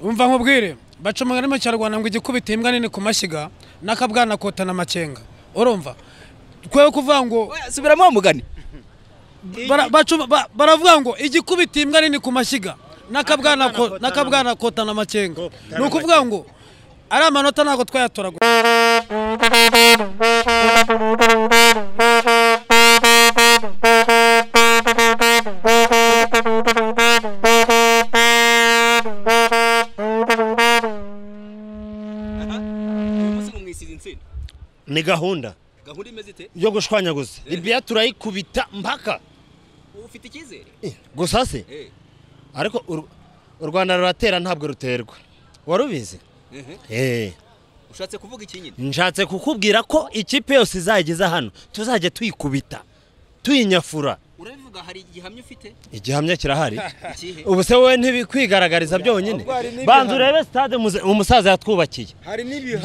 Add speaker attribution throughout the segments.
Speaker 1: Umva nkubwire, baca umugani mu Kinyarwanda ngo igikubita imbwa nini ku mashyiga n'akabwana kotana amakenga. Urumva? Kwe kuvuga ngo
Speaker 2: subiramo uwo mugani.
Speaker 1: Baravuga ngo igikubita imbwa nini ku mashyiga n'akabwana kotana amakenga. Ni ukuvuga ngo ari amanota ntabwo twayatoragura.
Speaker 3: Ni gahunda
Speaker 2: imeze ite
Speaker 3: yo gushwanyaguza Libya turayikubita mpaka.
Speaker 2: Ufite icyizere
Speaker 3: gusa se ariko u Rwanda ruratera ntabwo ruterwa, warubizi?
Speaker 2: Ushatse kuvuga iki nyine?
Speaker 3: Nshatse kukubwira ko ikipe yose izageza hano tuzajya tuyikubita tuyinyafura.
Speaker 2: Urabivuga hari igihamya ufite?
Speaker 3: Igihamya kirahari. Ubu se wowe ntibikwigaragariza byonyine? Banza urebe stade umusaza yatwubakiye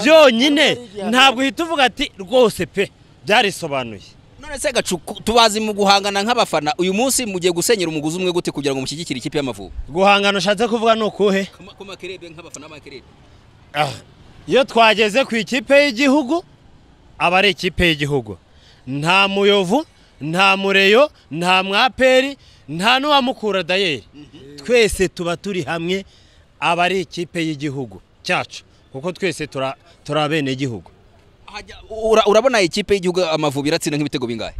Speaker 3: byonyine, ntabwo uhita uvuga ati rwose pe byarisobanuye.
Speaker 2: None se Gacu, tubazi mu guhangana nk'abafana, uyu munsi mugiye gusenyera umuguzi umwe gute kugira ngo mushyigikire ikipe y'Amavubi?
Speaker 3: Guhangana ushatse kuvuga ni ukuhe?
Speaker 2: Ku makerebe nk'abafana b'amakerebe.
Speaker 3: Iyo twageze ku ikipe y'igihugu aba ari ikipe y'igihugu, nta muyovu, nta mureyo, nta mwaperi, nta n'uwamukura dayeri, twese tuba turi hamwe, aba ari ikipe y'igihugu cyacu kuko twese turi abenegihugu.
Speaker 2: Urabona ikipe y'igihugu Amavubi iratsinda nk'ibitego bingahe?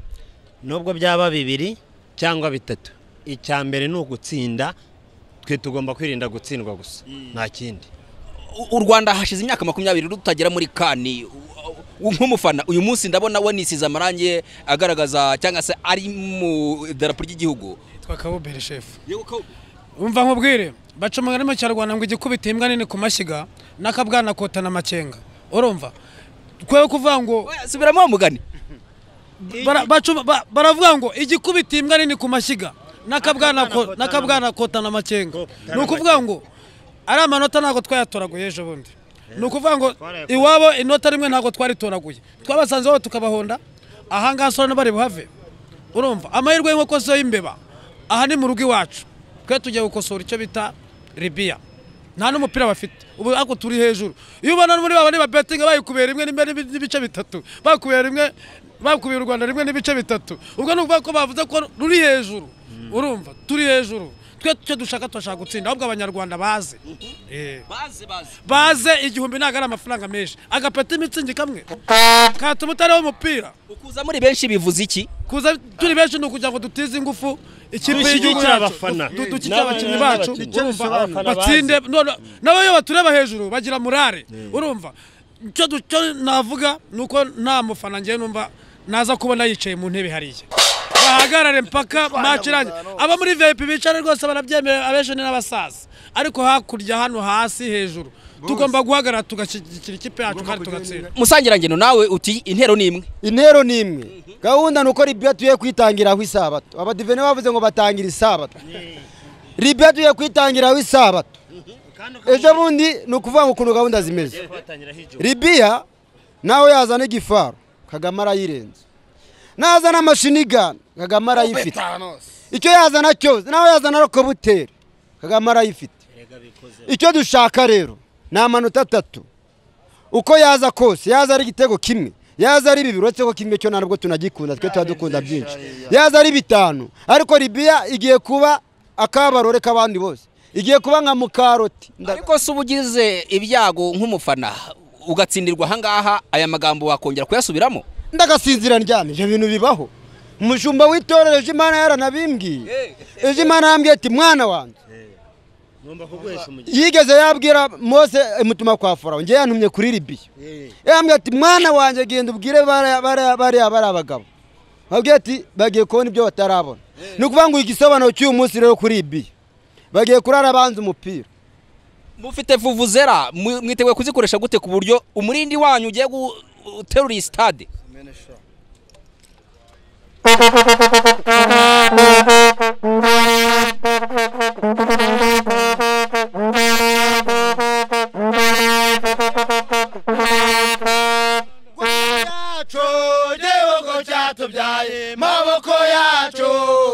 Speaker 3: Nubwo byaba 2 cyangwa 3, icya mbere ni ugutsinda, twe tugomba kwirinda gutsindwa gusa, nta kindi.
Speaker 2: U Rwanda hashize imyaka 20 rutagera muri kani. Nk'umufana uyu munsi ndabona wanisize amarangi agaragaza cyangwa se ari mu idarapo ry'igihugu.
Speaker 1: Yitwa Kabubere chef. Yego Kabubere. Umva nkubwire, baca umugani mu Kinyarwanda ngo igikubita imbwa nini ku mashyiga n'akabwana kotana amakenga. Urumva? Kwe kuvuga ngo
Speaker 2: subiramo uwo mugani.
Speaker 1: Baravuga ngo igikubita imbwa nini ku mashyiga n'akabwana kotana amakenga. Ni ukuvuga ngo ari amanota ntabwo twayatoraguye ejo bundi. Ni ukuvuga ngo iwabo inota rimwe ntabwo twaritoraguye, twabasanze aho tukabahonda, ahangaha sora bari buhave. Urumva amahirwe y'inkoko zo y'imbeba aha ni mu rugo iwacu, twe tugiye gukosora icyo bita Libya. Nta n'umupira bafite ubu, ariko turi hejuru. Iyo ubona muri baba niba betting bayikubera 1 n'ibice 3, bakubera 1, bakubira u Rwanda 1.3, ubwo ni ukuvuga ko bavuze ko ruri hejuru. Urumva turi hejuru, twe cyo dushaka turashaka gutsinda, ahubwo abanyarwanda baze baze 1000 ntabwo ari amafaranga menshi, agapeta imitsingi kamwe katuma utariho umupira.
Speaker 2: Ukuza muri benshi bivuze iki?
Speaker 1: Kuza turi benshi ni ukugira ngo dutize ingufu ikipe y'igihugu yacu, dukike abakinnyi bacu batsinde, nabo iyo batureba hejuru bagira morale. Urumva icyo navuga ni uko nta mufana ngiye numva naza kubona yicaye mu ntebe hariya, bahagarare mpaka match irangiye. Aba muri VIP bicara rwose barabyemera, abenshi ni n'abasaza, ariko hakurya hano hasi hejuru tugomba guhagarara tugashyigikira ikipe yacu kandi tugatsinda.
Speaker 2: Musangirangeno nawe uti intero ni imwe.
Speaker 4: Intero ni imwe. Gahunda nuko Libya tuye kwitangiraho isabato. Abadivene bavuze ngo batangira isabato. Libya tuye kwitangiraho isabato. Ejo bundi ni ukuvuga ngo ukuntu gahunda zimeze. Libya nawe yazana igifaru, Kagame arayirenza. Nazana amashiniga, Kagame arayifite. Icyo yazana cyose, nawe yazana rokobuteri, Kagame arayifite. Icyo dushaka rero ni amanota 3. Uko yaza kose, yaza ari igitego kimwe, yaza ari 2, uretse ko kimwe cyo ntabwo tunagikunda, twe turadukunda byinshi. Yaza ari 5, ariko Libya igiye kuba akabarore k'abandi bose, igiye kuba nka mukaroti.
Speaker 2: Ariko se ubugize ibyago nk'umufana ugatsindirwa ahangaha, aya magambo wakongera kuyasubiramo?
Speaker 4: Ndagasinzira ndyamye, ibyo bintu bibaho. Umushumba w'itorero ejo Imana yaranabimbwiye. Ejo Imana yambwiye ati mwana wanjye, yigeze yabwira Mose imutuma kwa Farawo, ngiye yantumye kuri Libya. Yambwiye ati mwana wanjye genda ubwire bariya abagabo, babwiye ati bagiye kubona ibyo batarabona. Ni ukuvuga ngo igisobanuro cy'uyu munsi rero kuri Libya, bagiye kurara banze umupira.
Speaker 2: Mufite vuvuzera mwiteguye kuzikoresha gute ku buryo umurindi wanyu ugiye guterura iyi stade?
Speaker 3: Maboko yacu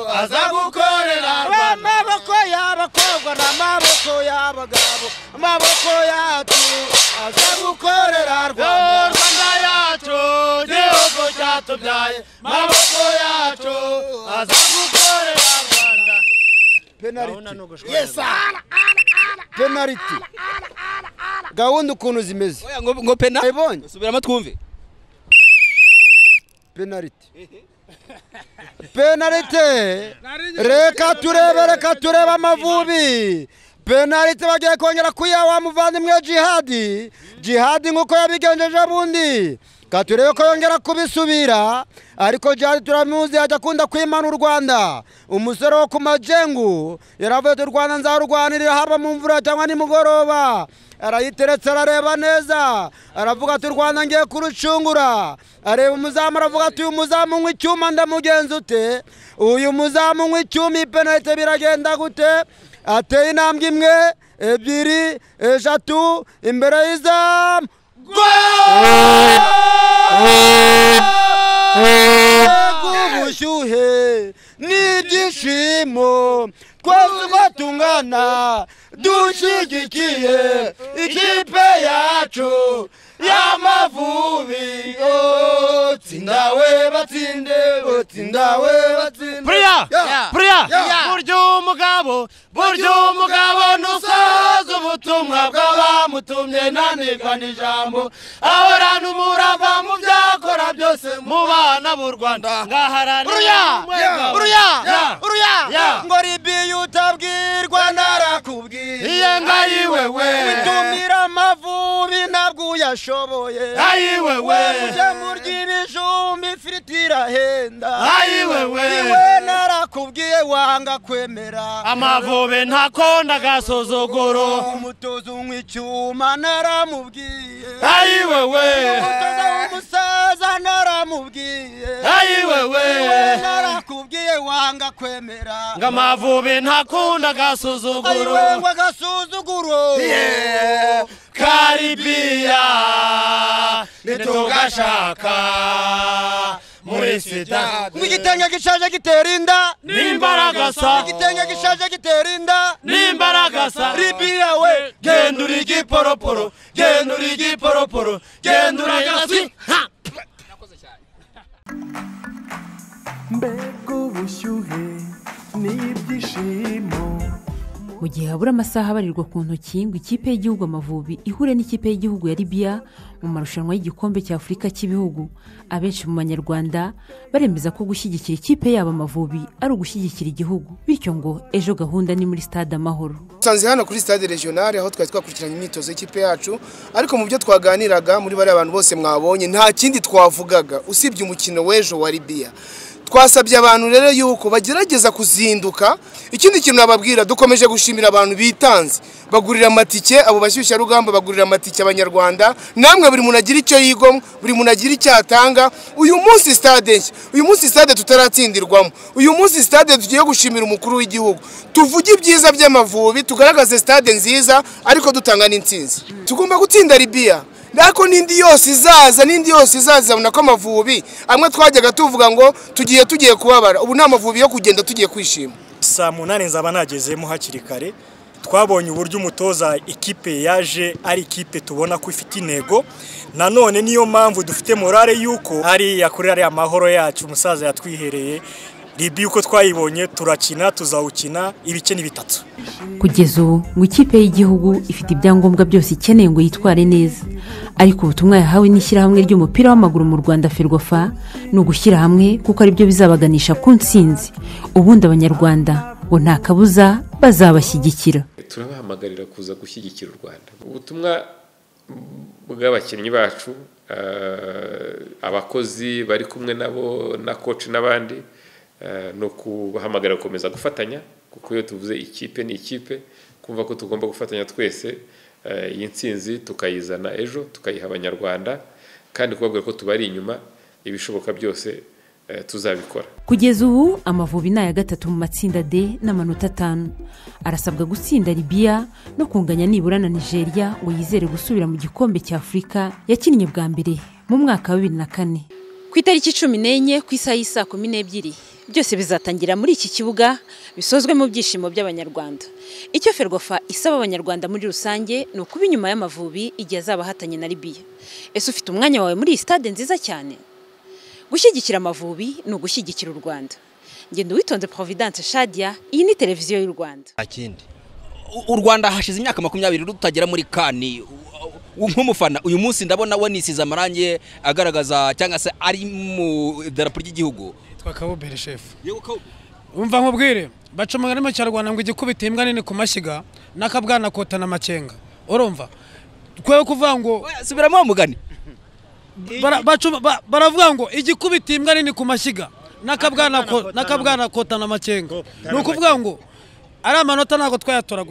Speaker 3: aza gukorera
Speaker 4: Maboko y'abakobwa n'amaboko y'abagabo. Amaboko yacu aza gukorera Rwanda.
Speaker 3: Rwanda yacu gihugu cyatubyaye, maboko yacu aza gukorera Rwanda.
Speaker 4: Penalty. Yes. Penalty. Gahunda ukuntu zimeze.
Speaker 2: Oya ngo pena.
Speaker 4: Ayibonye.
Speaker 2: Subiramo twumve.
Speaker 4: Penalty. Penalty. Reka turebe Amavubi. Penalty bagiye kongera kuya wa muvandimwe Jihadi. Jihadi nkuko yabigenjeje bundi. Katurebe ko yongera kubisubira, ariko Jihadi turamuzi ajya akunda kwimana u Rwanda. Umusore wo ku majengu yaravuye ati Rwanda nzarurwanirira haba mu mvura cyangwa nimugoroba. Arayiteretse arareba neza, aravuga ati Rwanda ngiye kurucungura. Areba umuzamu aravuga ati uyu muzamu nywa icyuma ndamugenza ute? Uyu muzamu nywa icyuma penalty biragenda gute? Ateye intambwe imwe, ebyiri, eshatu, imbere y'izamu. Ubushyuhe n'ibyishimo twese uko tungana dushyigikiye ikipe yacu y'Amavubi. Tsinda we batsinde, tsinda we batsinde.
Speaker 3: Priya, Priya, burya umugabo ntusaza ubutumwa bw'abamutumye ntanigana ijambo, ahorana umurava mu byakora byose mu bana b'u Rwanda. Ngaharanira
Speaker 4: Uruya ngo Libiya utabwirwa narakubwiye,
Speaker 3: iye ngayiwewe
Speaker 4: witumira Amavubi ntabwo uyashoboye,
Speaker 3: ayiwewe
Speaker 4: ujye murya ibijumba ifiriti irahenda,
Speaker 3: ayiwewe
Speaker 4: iwe narakubwiye wanga kwemera.
Speaker 3: Amavubi ntakonda agasuzuguro,
Speaker 4: umutoza unywa icyuma naramubwiye,
Speaker 3: ayiwewe
Speaker 4: umutoza w'umusaza naramubwiye,
Speaker 3: ayiwewe
Speaker 4: narakubwiye wanga kwemera.
Speaker 3: Ngo Amavubi ntakunda agasuzuguro,
Speaker 4: ayiwe ngo agasuzuguro.
Speaker 3: Karibiya nitugashaka muri sida.
Speaker 4: Igitenge gishaje gitera inda
Speaker 3: n'imbaraga sa,
Speaker 4: igitenge gishaje gitera inda
Speaker 3: n'imbaraga sa.
Speaker 4: Libiya we
Speaker 3: genda uri igiporoporo, genda uri igiporoporo, genda uri agaswi.
Speaker 5: Mbega ubushyuhe n'ibyishimo.
Speaker 6: Mu gihe habura amasaha abarirwa ku ntoki ngo ikipe y'igihugu Amavubi ihure n'ikipe y'igihugu ya Libya mu marushanwa y'igikombe cya Afurika cy'ibihugu, abenshi mu banyarwanda baremeza ko gushyigikira ikipe yabo Amavubi ari ugushyigikira igihugu, bityo ngo ejo gahunda ni muri stade Amahoro.
Speaker 7: Dusanze hano kuri stade regionale aho twari twakurikiranye imyitozo y'ikipe yacu, ariko mu byo twaganiraga muri bariya bantu bose mwabonye nta kindi twavugaga usibye umukino w'ejo wa Libya. Twasabye abantu rero yuko bagerageza kuzinduka. Ikindi kintu nababwira, dukomeje gushimira abantu bitanze bagurira amatike, abo bashyushya rugamba bagurira amatike abanyarwanda. Namwe buri muntu agira icyo yigomwa, buri muntu agira icyo atanga. Uyu munsi stade nshya, uyu munsi stade tutaratsindirwamo, uyu munsi stade tugiye gushimira umukuru w'igihugu, tuvuge ibyiza by'Amavubi, tugaragaze stade nziza ariko dutanga n'intsinzi. Tugomba gutsinda Libya, ariko n'indi yose izaza, n'indi yose izaza. Ubona ko Amavubi amwe twajyaga tuvuga ngo tugiye kubabara, ubu ni Amavubi yo kugenda tugiye kwishima.
Speaker 8: Saa 8 nzaba nagezemo hakiri kare. Twabonye uburyo umutoza ikipe yaje ari ikipe tubona ko ifite intego. Nanone niyo mpamvu dufite morale yuko ari yakorera ari amahoro yacu umusaza yatwihereye. Libya uko twayibonye turakina, tuzawukina ibice ni bitatu.
Speaker 6: Kugeza ubu ngo ikipe y'igihugu ifite ibyangombwa byose ikeneye ngo yitware neza, ariko ubutumwa yahawe n'ishyirahamwe ry'umupira w'amaguru mu Rwanda Ferwafa ni ugushyira hamwe kuko aribyo bizabaganisha ku ntsinzi. Ubundi abanyarwanda ngo nta kabuza bazabashyigikira.
Speaker 9: Turabahamagarira kuza gushyigikira u Rwanda. Ubutumwa bw'abakinnyi bacu, abakozi bari kumwe nabo na coach n'abandi, no kubahamagara gukomeza gufatanya, kuko iyo tuvuze ikipe ni ikipe, kumva ko tugomba gufatanya twese iyi ntsinzi tukayizana ejo tukayiha abanyarwanda, kandi kubabwira ko tubari inyuma ibishoboka byose tuzabikora.
Speaker 6: Kugeza ubu Amavubi ni aya gatatu mu matsinda D n'amanota 5. Arasabwa gutsinda Libya no kunganya nibura na Nigeria ngo yizere gusubira mu gikombe cya Afurika yakinnye bwa mbere mu mwaka wa 2004. Ku itariki 14 ku isaha y'isa 12 Byose bizatangira muri iki kibuga, bisozwe mu byishimo by'Abanyarwanda. Icyo Ferwafa isaba Abanyarwanda muri rusange ni ukuba inyuma y'Amavubi igihe azaba ahatanye na Libya. Ese ufite umwanya wawe muri iyi stade nziza cyane? Gushyigikira Amavubi ni ugushyigikira u Rwanda. Ngenda Uwitonze Providence Shadia, iyi ni televiziyo y'u Rwanda.
Speaker 3: Kindi
Speaker 2: U Rwanda hashize imyaka 20 rutagera muri CAN. Nk'umufana uyu munsi ndabona wanisize amarangi agaragaza cyangwa se ari mu idarapo ry'igihugu.
Speaker 1: Yitwa Kabubere shefu. Umva nkubwire, baca umugani mu Kinyarwanda ngo igikubita imbwa nini ku mashyiga n'akabwana kotana amakenga. Urumva kwe kuvuga ngo
Speaker 2: subiramo uwo mugani.
Speaker 1: Baravuga ngo igikubita imbwa nini ku mashyiga n'akabwana kotana amakenga. Ni ukuvuga ngo ari amanota ntabwo twayatoragura.